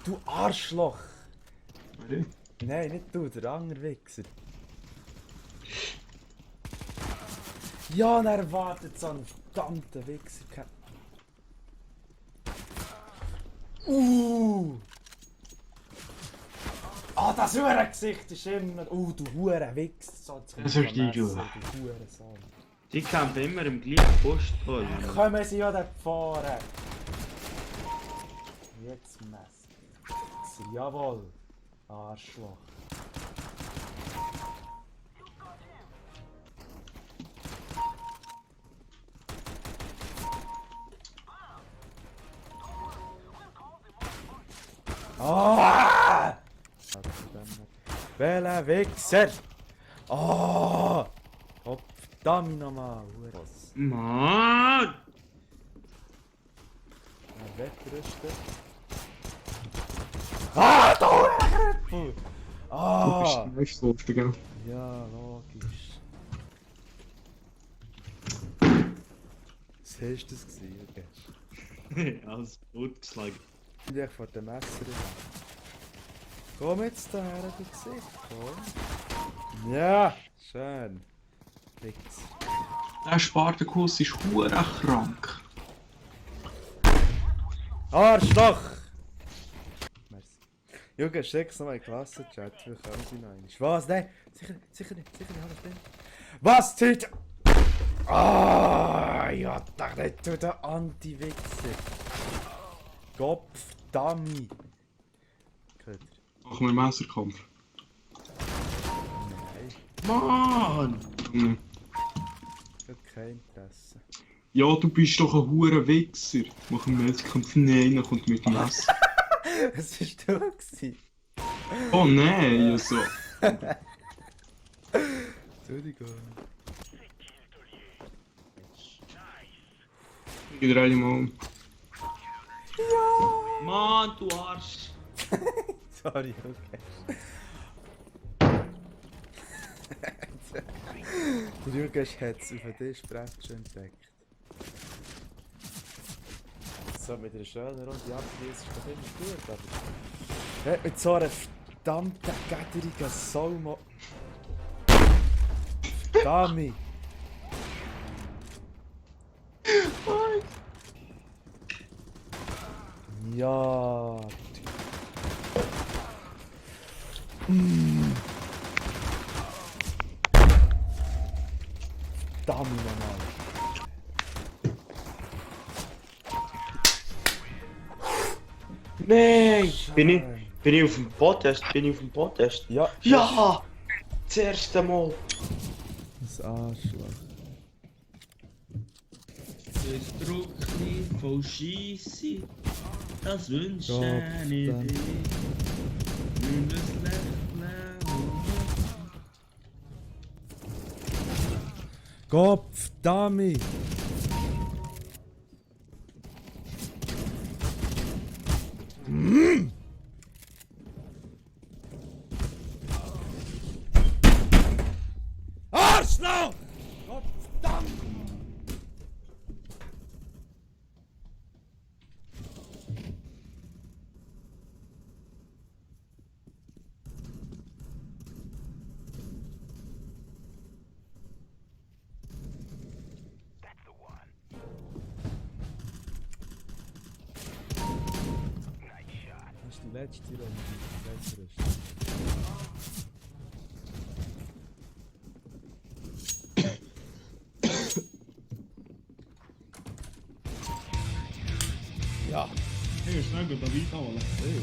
Du Arschloch! Warum? Nein, nicht du, der andere Wichser. Ja, und er wartet so einen verdammten Wichser. Ah, das Huren-Gesicht ist immer... du Huren-Wichser. So, Das ist die du Hurensohn. Die kämpfen immer im gleichen Post. Kommen sie ja dort fahren. Jetzt Messer. Jawohl. Arschloch. Ah! Welcher Wichser? Ah! Oh, verdammt nochmal. Mann! Wettrüsten. Ah, da Hurenkrüppel! Ah! Du bist lustig, gell? Ja, logisch. Was hast du das gesehen? Alles gut geschlagen. Ich vor dem Messer. Komm jetzt daher, du Gesicht, komm. Ja, schön. Fix. Der Spartakus ist hure krank. Arschloch! Merci. Junge, schick's noch mal in den Klassenchat, wir können sie noch einmal. Was? Nein, sicher nicht, alles stimmt. Was zieht? Ah, ja, doch nicht, du der Anti-Wichser. Kopf, Dummy. Gehört ihr? Machen wir einen Messerkampf. Nein, Mann! Hm. ich hab kein Interesse. Ja, du bist doch ein hure Wichser. Machen wir Messerkampf. Nein, dann kommt mit dem Messer. Was bist du gewesen? Oh nein, ja so. Entschuldigung. Ich drehe dich mal um. Mann, du Arsch! Sorry, okay. Der Jürgen hat es auf den Tischbrett schon entdeckt. So, mit einer schönen Runde abschließen ist doch immer gut, aber... Mit so einer verdammten, gäderigen Salmo... Dami! Ja... Dami nochmal! Nein! Bin ich auf dem Podcast? Ja! Ja! Das erste Mal! Das Arschloch. Das Druckli voll Scheisse, das wünsche Gott, ich dann. dir. Und das Lächeln. Kopf, Dami! Arschloch! Gottverdammt! Das ist die letzte Runde, die letzte. Ja. Hey, schnell, da weiterholen. Hey.